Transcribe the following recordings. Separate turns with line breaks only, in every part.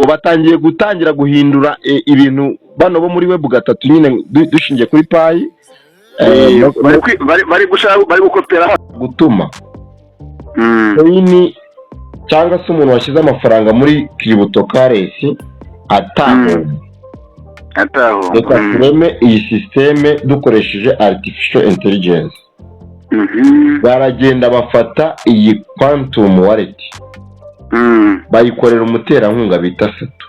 Batangiye gutangira guhindura ibintu bano bo muri Web 3 nyine, dushingiye kuri Pi.
Bari gushaka, bari gukopera.
Gutuma coin cyangwa se umuntu washyize amafaranga muri cryptocurrency atahomba.
Ataho.
Reka tureme iyi système dukoresheje artificial intelligence. Baragenda bafata iyi quantum wallet, bayikorera umuterankunga bita Satu.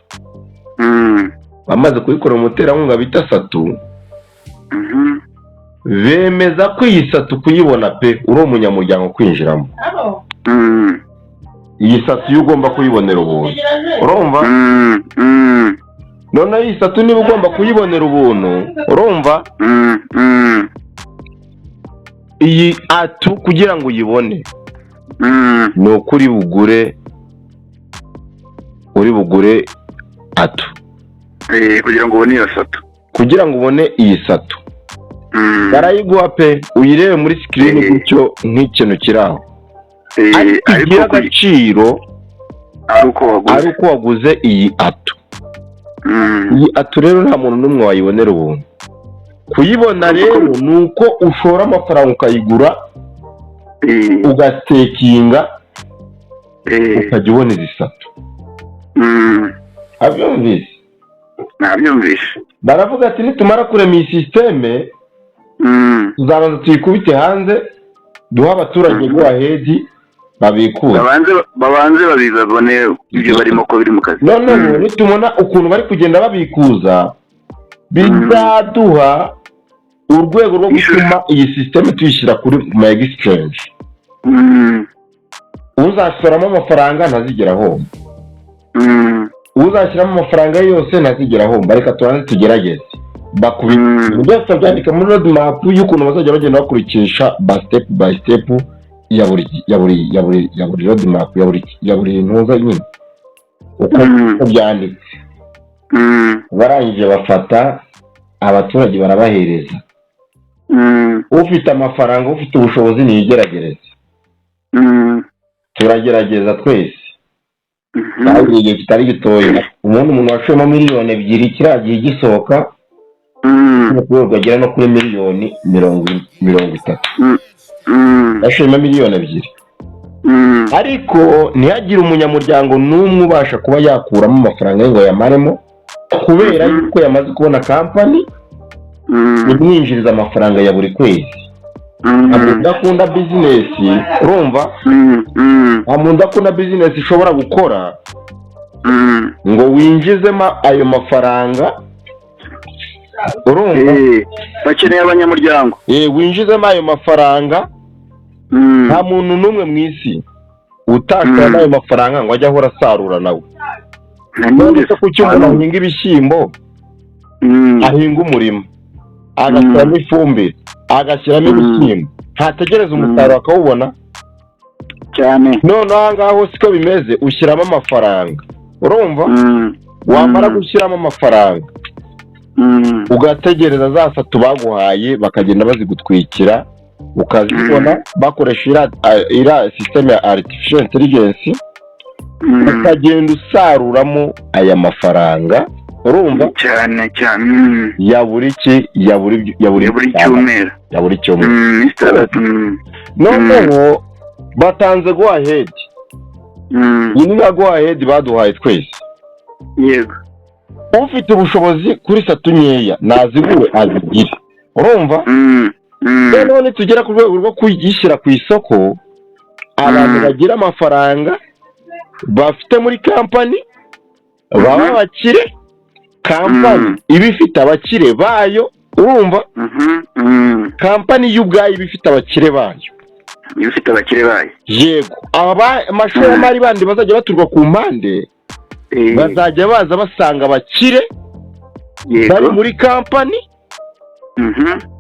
Bamaze kuyikorera umuterankunga bita Satu, bemeza ko iyi Satu kuyibona pe, uri umunyamuryango kwinjiramo, iyi Satu yo ugomba kuyibonera ubuntu, urumva? Noneho iyi Satu niba ugomba kuyibonera ubuntu, urumva, iyi atu kugira ngo uyibone ni uko uri bugure atu.
Kugira ngo ubone iyo Satu.
Kugira ngo ubone iyi Satu, barayiguha pe, uyirebe muri screen gutyo nk'ikintu kiri aho, ariko
ariko
igira agaciro
ari uko waguze.
Ari uko waguze iyi atu. Iyi atu rero nta muntu n'umwe wayibonera ubuntu. Kuyibona rero ni uko ushora amafaranga ukayigura, ugastakinga, ukajya ubona izi Satu. Abyumvise?
Nabyumvise.
Baravuga ati nitumara kurema iyi système, tuzabanza tuyikubite hanze, duhe abaturage go ahead babikuze.
Babanze babibone ibyo barimo ko biri mu kazi.
Noneho nitubona ukuntu bari kugenda babikuza, bizaduha urwego rwo gutuma iyi système tuyishyira kuri ma exchange. Uzashoramo amafaranga ntazigera ahomba. Uzashyiramo amafaranga ye yose ntazigera ahomba. Reka tubanze tugerageze. Bakubita ibintu byose, babyandika muri road map y'ukuntu bazajya bagenda bakurikisha ba step by step ya buri road map ya buri ntuza nyine uko uko byanditse. Barangije bafata abaturage barabahereza. Ufite amafaranga, ufite ubushobozi niyigeragereze. Turagerageza twese. Kandi igihe kitari gitoya, ubundi umuntu washoyemo miliyoni 2 kiriya gihe gisohoka, ku rwego agera no kuri miliyoni 30. Yashoyemo miliyoni 2, ariko ntihagire umunyamuryango n'umwe ubasha kuba yakuramo amafaranga ye ngo yamaremo, kubera yuko yamaze kubona company imwinjiriza amafaranga ya buri kwezi. Nta muntu udakunda business, urumva? Nta muntu udakunda business ishobora gukora ngo winjizemo ayo mafaranga, urumva?
Bakeneye abanyamuryango.
Winjizemo ayo mafaranga. Nta muntu n'umwe mu isi utashora n'ayo mafaranga ngo ajye ahora asarura nawe. None se kuki umuntu ahinga ibishyimbo, ahinga umurima, agashyiramo ifumbire, agashyiramo ibishyimbo, ntategereza umusaruro akawubona?
Cyane.
Noneho aha ngaho siko bimeze. Ushyiramo amafaranga, urumva? Wamara gushyiramo amafaranga, ugategereza za Satu baguhaye, bakagenda bazigutwikira, ukazibona bakoresha iriya système ya artificial intelligence, ukagenda usaruramo aya mafaranga, urumva?
Cyane cyane.
Ya buri ki, ya buri
Ya buri cyumweru.
Ya buri cyumweru.
Itandatu.
Noneho batanze go ahead. Iyi ni nka go ahead baduhaye twese. Ufite ubushobozi kuri Satu nkeya nazibure azigire, urumva? Noneho nitugera ku rwego rwo kuyishyira ku isoko, abantu bagira amafaranga bafite muri company baba abakire, company iba ifite abakire bayo, urumva?
Mhm. Mm.
Company yo ubwayo iba ifite abakire bayo.
Iba ifite abakire bayo.
Yego, aba amashoramari bandi bazajya baturuka ku mpande bazajya baza basanga abakire bari muri company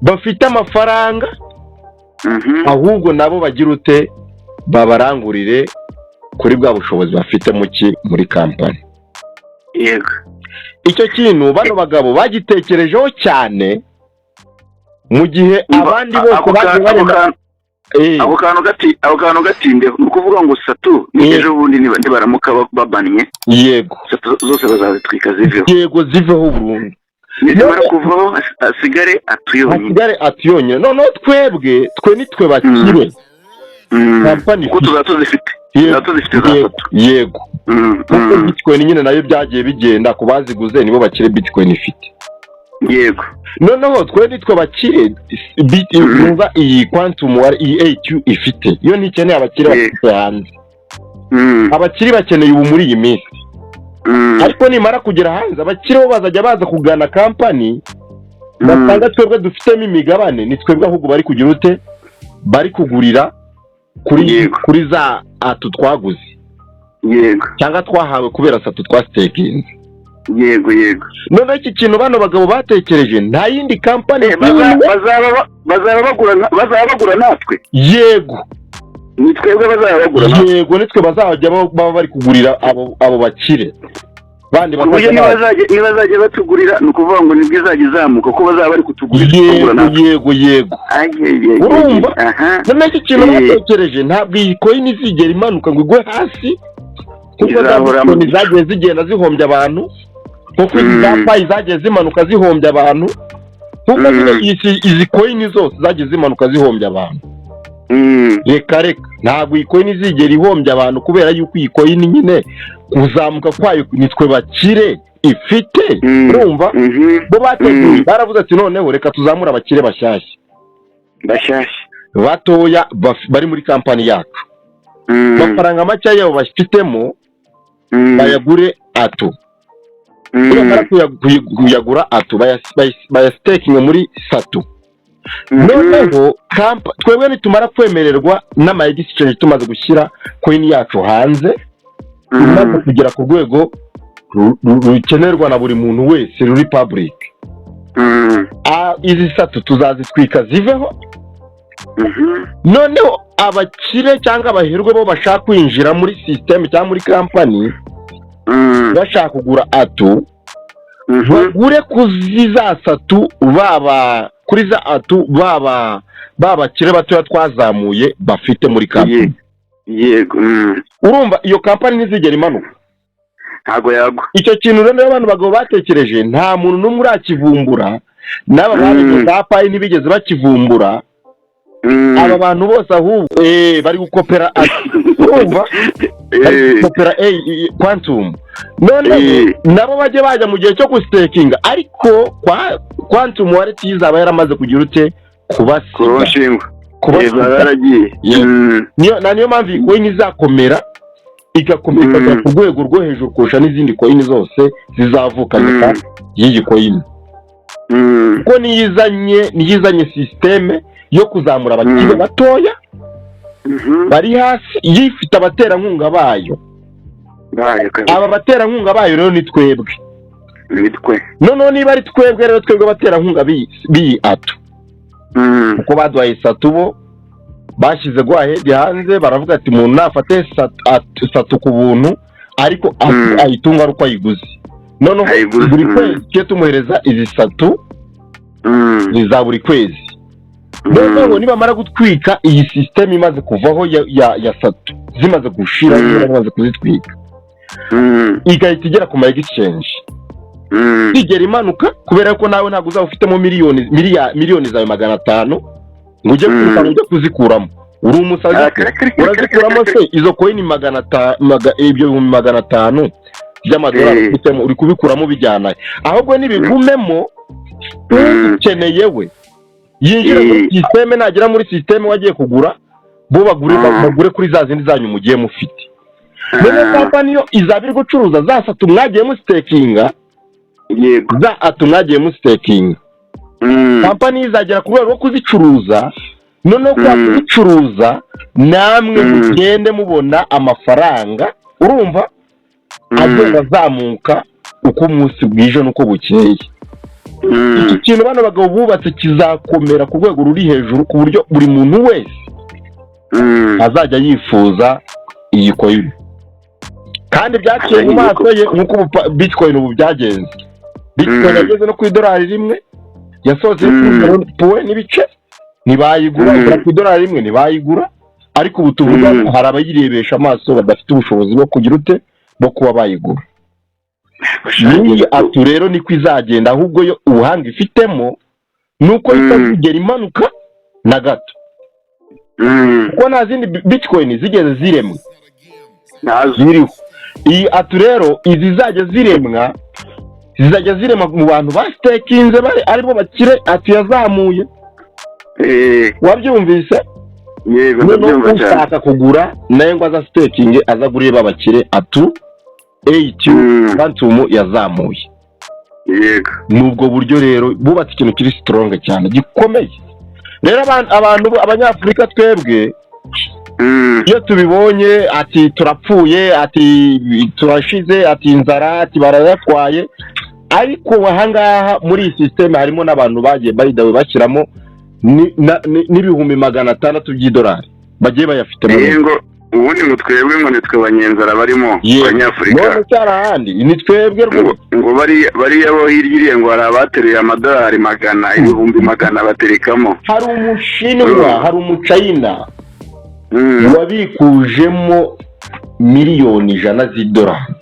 bafite amafaranga, ahubwo nabo bagira ute? Babarangurire kuri bwa bushobozi bafite muki muri company. Icyo kintu bano bagabo bagitekerejeho cyane, mu gihe abandi bose bagiye
Ako
barema
kantu Ako kantu gatindeho. Ni ukuvuga ngo satu ni ejo bundi nibaramuka babannye, satu zose bazazitwika ziveho.
Yego, ziveho burundu.
Nizimara kuvaho, hasigare atu yonyine.
Hasigare atu yonyine. Noneho twebwe, twe nitwe bakire kampani.
Kuko tuzaba tuzifite. Tuzaba tuzifite za satu.
Yego, kuko Bitcoin nyine nayo byagiye bigenda ku baziguze, nibo bakire Bitcoin ifite. Noneho twe nitwe bakire numva iyi Quantum wa iyi AQ ifite, yo ntikeneye abakire bafite hanze. Abakire bakeneye ubu muri iyi minsi, ariko nimara kugera hanze, abakire bo bazajya baza kugana kampani, basanga twebwe dufitemo imigabane. Ni twebwe ahubwo bari kugira ute, bari kugurira kuri kuri za atu twaguze cyangwa twahawe kubera satu twastakinze.
yego yego
Noneho iki kintu bano bagabo batekereje, nta yindi kampani n'imwe.
Bazaba bagura natwe.
Yego.
Ni twebwe bazaba bagura natwe.
Yego, nitwe bazajya baba bari kugurira abo bakire bandi
Ku buryo
bakajya baza.
nibazajya batugurira, ni ukuvuga ngo nibwo izajya izamuka, kuko bazaba bari kutugurira, bagura
Yego.
natwe.
Yego.
Ayeyeye.
Urumva?
Aha.
Noneho iki kintu batekereje, ntabwo iyi coin izigera imanuka ngo igwe hasi, kuko za
Izahora mu
Bitcoin zagiye zigenda zihombya abantu, kuko izi za Pi zagiye zimanuka zihombya abantu, kuko nyine izi coin zose zagiye zimanuka zihombya abantu. Reka reka, ntabwo iyi coin izigera ihombya abantu, kubera yuko iyi coin nyine kuzamuka kwayo nitwe bakire ifite. Urumva?
Mhm.
Bo bateguye, baravuze ati: "Noneho reka tuzamure abakire bashyashya
Bashyashya
batoya bari muri kampani yacu, amafaranga make yabo bafitemo bayagure atu." Nibamara kuyagura atu, bayastakinge muri satu. Noneho twebwe nitumara kwemererwa n'ama exchange, tumaze gushyira coin yacu hanze, imaze kugera ku rwego rukenerwa na buri muntu wese, ruri public, izi satu tuzazitwika ziveho. Noneho abakire cyangwa abaherwe bo bashaka kwinjira muri sisiteme cyangwa muri kampani, bashaka kugura atu, bagure kuri za satu, baba kuri za atu baba babakire batoya twazamuye bafite muri kampani.
Yego.
Urumva iyo kampani ntizigera imanuka.
Ntabwo yagwa.
Icyo kintu rero niyo abantu bagabo batekereje, nta muntu n'umwe urakivumbura. N'aba baremye za Pi ntibigeze bakivumbura. Aba bantu bose ahubwo bari gukopera, urumva, bari gukopera Quantum. Noneho nabo bajye bajya mu gihe cyo gustakinga, ariko kwa Quantum Wallet izaba yaramaze kugira ute, kubasiga.
Kubashingwa.
Kubasiga.
Baragiye.
Niyo mpamvu iyi coin izakomera, igakomera, ikagera ku rwego rwo hejuru kurusha n'izindi coin zose zizavuka nyuma y'iyi coin, kuko niyo izanye sisiteme yo kuzamura abakire batoya bari hasi, yifite abaterankunga bayo.
Bayo kabisa.
Aba baterankunga bayo rero ni twebwe.
Nitwe.
Noneho niba ari twebwe rero, twebwe abaterankunga b'iyi atu, kuko baduhaye satu, bo bashyize go ahead hanze, baravuga ati: "Umuntu nafate satu ku buntu, ariko atu ayitunga ari uko ayiguze." Noneho
Ayiguze,
buri kwezi tujye tumuhereza izi satu, ni za buri kwezi. Noneho nibamara gutwika iyi sisiteme, imaze kuvaho ya satu, zimaze gushira, bamaze kuzitwika, igahita igera ku ma exchange, igera imanuka, kubera ko nawe ntabwo uzaba ufitemo miliyoni miliyoni zawe 500 ngo ujye kwirukanka ujye kuzikuramo. Uri umusazi?
Ah, kare, kare, kare,
Urazikuramo
kare,
se izo coin 500, ibyo 500,000 by'amadolari ufitemo, uri kubikuramo ubijyana he? Ahubwo nibigumemo, ukeneye we yinjire muri sisiteme. Nagera muri sisiteme, wagiye kugura, bo bagure, bagure kuri za zindi zanyu mugiye mufite. Noneho kampani yo izaba iri gucuruza za satu mwagiye mustakinga, za atu mwagiye mustakinga. Kampani izagera ku rwego rwo kuzicuruza. Noneho kwa kuzicuruza, namwe mugende mubona amafaranga, urumva, agenda azamuka uko umunsi bwije n'uko bukeye. Iki kintu bano bagabo bubatse kizakomera ku rwego ruri hejuru, ku buryo buri muntu wese azajya yifuza iyi coin, kandi byaciye mu maso ye nk'uko ubu Bitcoin ubu byagenze. Bitcoin yageze no ku idolari rimwe, yasohotse kuri zero puwe n'ibice. Ntibayigura. Igera ku idolari 1 ntibayigura, ariko ubu tuvuga hari abayirebesha amaso badafite ubushobozi bwo kugira ute, bwo kuba bayigura. N'iyi ATU rero niko izagenda, ahubwo yo ubuhanga ifitemo ni uko itazigera imanuka na gato, kuko nta zindi bitcoin zigeze ziremwa
Ntazo.
ziriho. Iyi ATU rero, izizajya ziremwa zizajya ziremwa mu bantu bastakinze, bari aribo bakire ATU yazamuye. Wabyumvise?
Yego.
Noneho
Ndabyumva cyane.
ushaka kugura nawe ngo aza stakinge, aza agurire babakire ATU ATU Quantum yazamuye. Ni ubwo buryo rero bubatse ikintu kiri strong cyane, gikomeye. Rero abantu abanyafurika twebwe, iyo tubibonye ati turapfuye, ati turashize, ati inzara, ati barayatwaye. Ariko ahangaha muri iyi sisiteme harimo n'abantu bagiye, by the way, bashyiramo n'600,000 by'idolari bagiye bayafitemo.
Ngo ubundi ngo twebwe ngo nitwe banyenzara barimo abanyafurika.
None cyari ahandi ni twebwe
Ngo
rwose.
Ngo bariya bo hirya iriya ngo hari abateruye amadolari magana, 100,000 baterekamo.
Hari umushinwa, hari umucayina wabikujemo 100,000,000 z'idolari.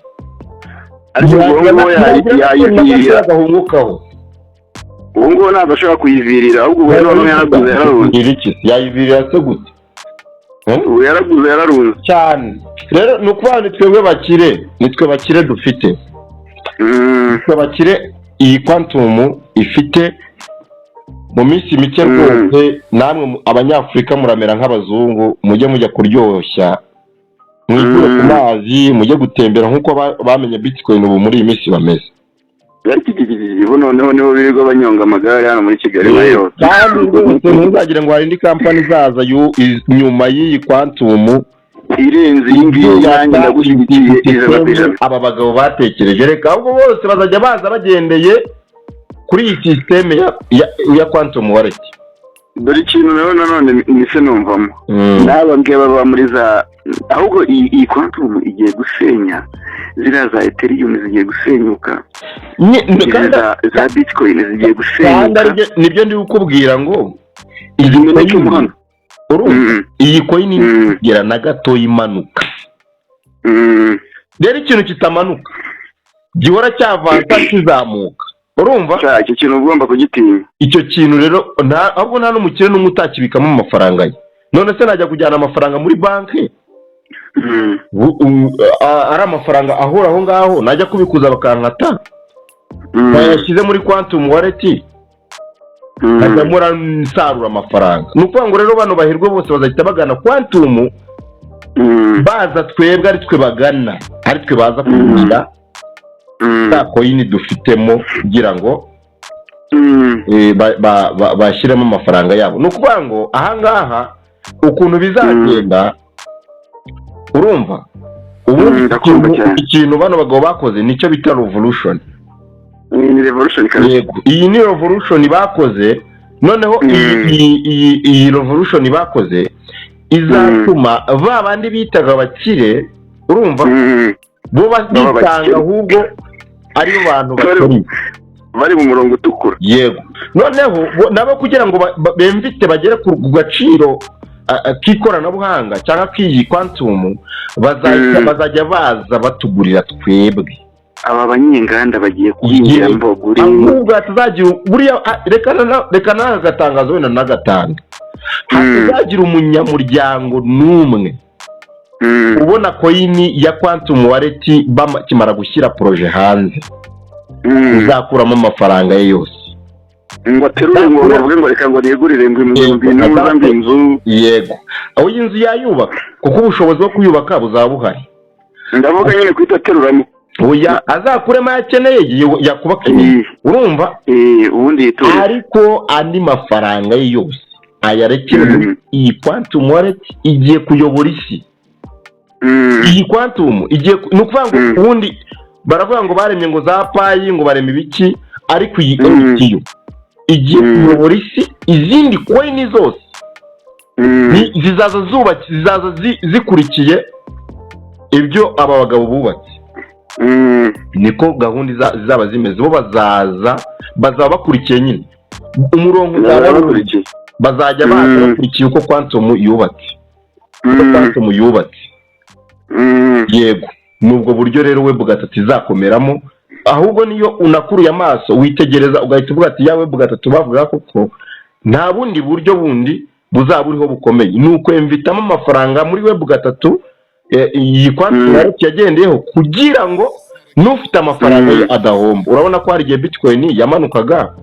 Ariko ubwo ngubu yayivirira.
Agahungukaho.
Ubu ngubu ntabwo ashobora kuyivirira, ahubwo ubu noneho yaraguze yararunze.
Iki yayivirira se gute?
Ubu yaraguze yararunze.
Cyane. Rero ni ukuvuga ni twebwe bakire, ni twe bakire dufite, twe bakire iyi Quantum ifite. Mu minsi mike rwose namwe abanyafurika muramera nk'abazungu, mujye mujya kuryoshya, mwigure ku mazi, mujye gutembera nk'uko bamenye bitcoin ubu muri iyi minsi bameze.
Ubu noneho nibo birirwa banyonga amagare hano muri Kigali na yose.
Kandi rwose ntuzagire ngo hari indi kampani izaza nyuma y'iyi Quantum
irenze iyi ngiyi. Nanjye ndagushyigikiye 100%.
Aba bagabo batekereje, reka, ahubwo bose bazajya baza bagendeye kuri iyi sisiteme ya Quantum Wallet.
Dore ikintu rero nanone nise numvamo n'aba ngaba baba muri za, ahubwo iyi Quantum igiye gusenya ziriya za Ethereum, zigiye gusenyuka. Izi za bitcoin zigiye
Kandi
gusenyuka.
Nibyo ndi kukubwira ngo iyi
Zimeneke
coin,
hano.
urumva, iyi coin ntigera na gato imanuka. Rero ikintu kitamanuka gihora cyavansa kizamuka, urumva?
Cya, icyo kintu ugomba kugitinya.
Icyo kintu rero ahubwo nta n'umukire n'umwe utakibikamo amafaranga ye. None se najya kujyana amafaranga muri banki, ari amafaranga ahora aho ngaho, najya kubikuza bakankata? Bayashyize muri Quantum Wallet, nkajya mpora nsarura amafaranga. Ni ukuvuga ngo rero bano bahirwe bose bazahita bagana Quantum, baza twebwe, ari twe bagana, ari twe baza kugurira za coin dufitemo kugira ngo bashyiremo amafaranga yabo. Ni ukuvuga ngo ahangaha ukuntu bizagenda, urumva, ubundi
Ndakumva cyane.
ikintu bano bagabo bakoze nicyo bita revolution.
Ni revolution kabisa.
Yego, iyi ni revolution bakoze. Noneho iyi revolution bakoze izatuma ba bandi bitaga abakire, urumva, bo
Baba
bisanga
abakire.
ahubwo aribo bantu bakennye.
Bari mu murongo utukura.
Yego. Noneho nabo kugira ngo bemvite bagere ku gaciro k'ikoranabuhanga cyangwa k'iyi Quantum, bazajya baza batugurira twebwe.
Aba banyenganda bagiye kwinjira mbogure.
Ahubwo hatazagira buriya, reka n'aka gatangazo wenda nagatanga, hatazagira umunyamuryango n'umwe ubona coin ya Quantum Wallet bakimara gushyira projet hanze uzakuramo amafaranga ye yose.
Ngo aterure, ngo bavuge ngo reka ngo nigurire ngo inzu, ngo inzu, ngo inzu.
Yego, aho iyi nzu yayubaka, kuko ubushobozi bwo kuyubaka buzaba buhari.
Ndavuga nyine kuhita ateruramo.
Oya, azakuremo ayo akeneye yakubaka ibintu, urumva?
Ubundi yiturire.
Ariko andi mafaranga ye yose ayarekere muri iyi Quantum Wallet igiye kuyobora isi. Iyi Quantum igiye ni ukuvuga ngo ubundi baravuga ngo baremye ngo za Pi, ngo barema ibiki, ariko iyi ATU igiye kuyobora isi. Izindi coin zose zizaza zubatse, zizaza zikurikiye ibyo aba bagabo bubatse. Niko gahunda zizaba zimeze. Bo bazaza bazaba bakurikiye nyine umurongo uzaba
Bazaba
ari
bakurikiye.
Bazajya baza bakurikiye uko Quantum yubatse, uko Quantum yubatse. Yego, nubwo buryo rero Web 3 izakomeramo. Ahubwo niyo unakuruye amaso witegereza ugahita uvuga ati ya Web 3 bavuga koko nta bundi buryo bundi buzaba buriho bukomeye, ni ukwemvitamo amafaranga muri Web 3. Iyi Quantum wallet yagendeyeho kugira ngo n'ufite amafaranga ye adahomba. Urabona ko hari igihe Bitcoin yamanukaga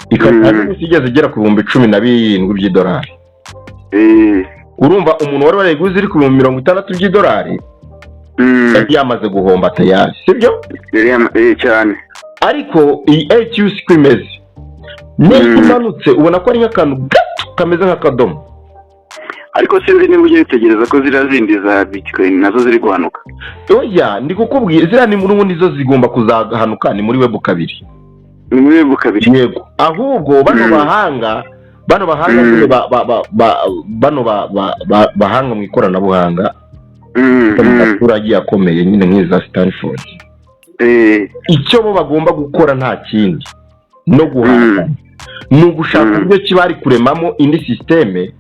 ikaba igeze igera ku 17,000 by'idolari. Urumva umuntu wari warayiguze iri ku 60,000 by'idolari yari yamaze guhomba tayari, sibyo?
Cyane.
Ariko iyi ATU siko imeze, niyo imanutse ubona ko ari nk'akantu gato kameze nk'akadomo.
Ariko sinzi niba ujya witegereza ko ziriya zindi za Bitcoin nazo ziri guhanuka.
Oya, ndi kukubwira ziriya ni n'ubundi zo zigomba kuzahanuka, ni muri Web 2.
Ni muri Web 2.
Yego, ahubwo bano bahanga, bano bahanga nyine bano bahanga mu ikoranabuhanga mu mashuri agiye akomeye nyine nk'iza Stanford, icyo bo bagomba gukora nta kindi no guhanga, ni ugushaka uburyo ki bari kuremamo indi système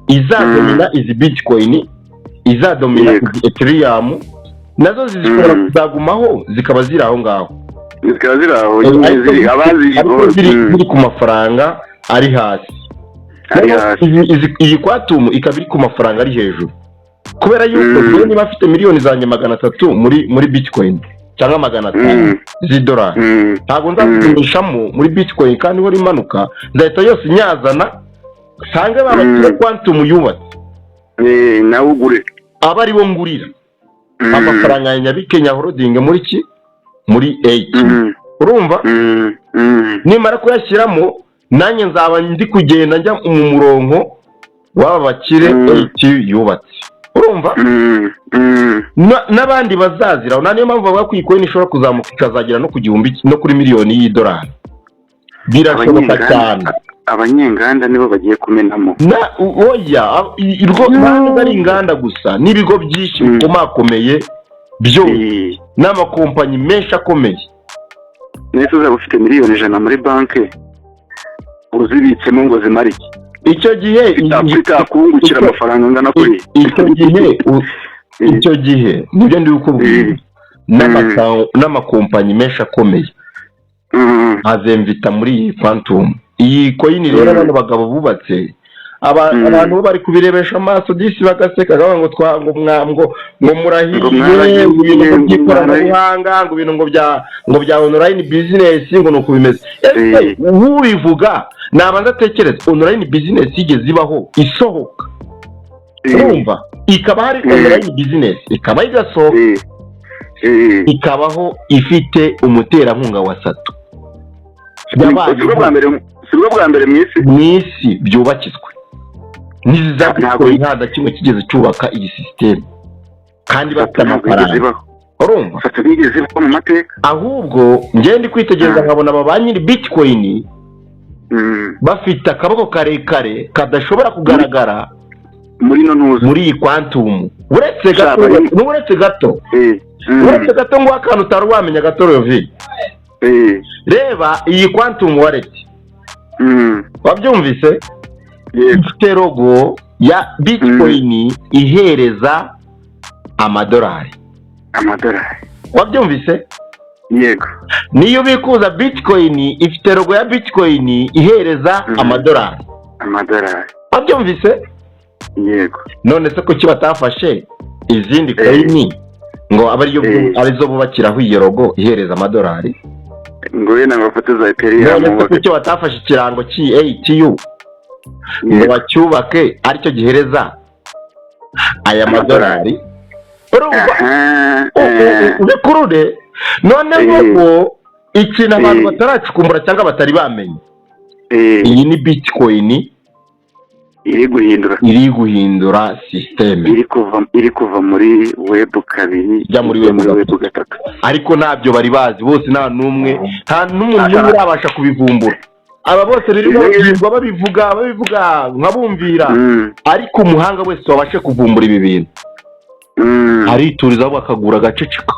izadomina izi Bitcoin, izadomina izi Ethereum, nazo zishobora kuzagumaho zikaba ziri aho ngaho,
zikaba ziri aho nyine, ziri abazi
ariko ziri ku mafaranga ari hasi.
Ari hasi.
Iyi Quantum ikaba iri ku mafaranga ari hejuru, kubera yuko njyewe niba afite miliyoni zanjye 300 muri Bitcoin cyangwa 500 z'idolari, ntabwo nzazigurishamo muri Bitcoin kandi ihora imanuka, nzahita yose nyazana nsange babakire Quantum yubatse,
Nawe ugure,
aba aribo ngurira amafaranga ya nyabike holding muri ki, muri AT. Urumva, nimara kuyashyiramo nanjye nzaba ndi kugenda njya mu murongo w'aba bakire AT yubatse. Urumva, n'abandi bazazira. Niyo mpamvu bavuga ko iyi coin ishobora kuzamuka ikazagera no ku 1000 no kuri miliyoni y'idolari, birashoboka cyane.
Abanyenganda nibo bagiye kumenamo.
Oya, ntabwo ari inganda gusa, n'ibigo byinshi bikomakomeye byose n'amakompanyi menshi akomeye.
Ndetse uzaba ufite miliyoni 100 muri banki uzibitsemo ngo zimare iki?
Icyo gihe
bitakungukira amafaranga angana kuri
icyo gihe nibyo ndi kukubwira, n'amakompanyi menshi akomeye azemvita muri iyi Quantum, iyi coin. Rero bano bagabo bubatse, abantu bo bari kubirebesha amaso disi bagaseka, ngo ngo ngo ngo murahiye, ngo ibintu by'ikoranabuhanga, ngo ibintu ngo bya online business, ngo nuko bimeze. Ese ubivuga nabanza atekereza online business yigeze ibaho isohoka? Urumva, ikaba hari online business ikaba igasohoka, ikabaho ifite umuterankunga wa Sato.
Si bwo bwa mbere mu isi.
Mu isi byubakitswe n'izi za Bitcoin, nta na kimwe kigeze cyubaka iyi système kandi bafite amafaranga. Urumva,
Sato nigeze ibaho mu mateka.
Ahubwo njyewe ndi kwitegereza nkabona aba ba nyiri Bitcoin bafite akaboko karekare kadashobora kugaragara
muri ino ntuza,
muri iyi Quantum. Uretse gato, uretse gato, uretse gato, ngo akantu utari wamenya gato rovi. Reba iyi Quantum wallet, wabyumvise? Ifite logo ya Bitcoin ihereza amadolari.
Amadolari.
Wabyumvise?
Yego.
Niyo ubikuza Bitcoin, ifite logo ya Bitcoin ihereza amadolari.
Amadolari.
Wabyumvise?
Yego.
None se kuki batafashe izindi coin ngo abe ariyo arizo bubakiraho iyo logo ihereza amadolari?
Ngo wenda ngo bafate za Ethereum.
None se kuki batafashe ikirango cy'ATU ngo bacyubake aricyo gihereza aya madolari? Urumva, ubikurure noneho ngo ikintu abantu bataracukumbura cyangwa batari bamenya, iyi ni Bitcoin
iri guhindura
iri guhindura système.
Iri kuva muri Web 2
ijya muri Web
3.
Ariko ntabyo bari bazi bose, nta n'umwe, nta n'umuntu n'umwe urabasha kubivumbura. Aba bose birirwa babivuga, babivuga nkabumvira, ariko umuhanga wese wabashe kuvumbura ibi bintu arituriza, ahubwo akagura agaceceka.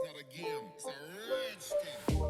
It's not a game, it's a rich thing.